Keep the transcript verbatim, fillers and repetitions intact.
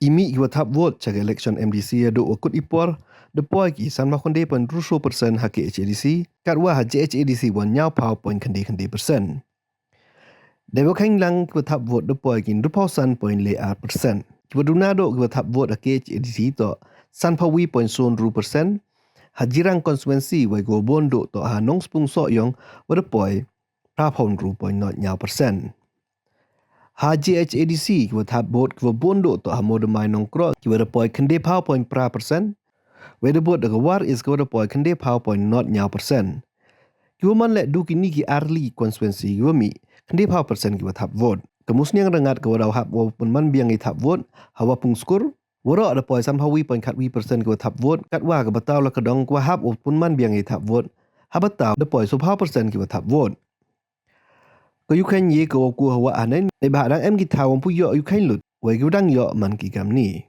I mih ki wa thap vote cha ka election M D C ya do wa kut i por, da poi ki san phaw khyndai point ru so percent ha K H A D C, katwa ha J H A D C wa ñiaw phaw point khyndai khyndai percent. Da wa khang lang ki wa thap vote da poi ki ynru phaw san point le ar percent. Ki wa duna do ki wa thap vote ha K H A D C to san phaw wi point so ynru percent. Ha Jirang constituency wa ki wa bun do to ha Nongspung Sohiong wa da poi phra phaw ynru point not ñiaw percent. Ha J H A D C ki wa thap vote ki wa bun do to ha Modamai Nongkrok ki wa da poi khyndai phaw point phra percent. Wa da vote da ka War East ki wa da poi khyndai phaw point not ñiaw percent. Ki wa man le du ki ni ki arli constituency ki wa mih khyndai phaw percent ki wa thap vote. Ka Musniang Rngat ki wa daw hap wa pun man biang i thap vote ha Wapung Skur, waroh da poi san phaw wi point khat wi percent ki wa thap vote, katwa ka Bataw Lakadong ki wa hap wa pun man biang i thap vote ha Bataw da poi so phaw percent ki wa thap vote. Ka yu khein ye ka wa ku ha wa anen, ne ba dang em ki thaw wa pu yoh yu khein lut, wa ki wa dang yoh man ki kam ni.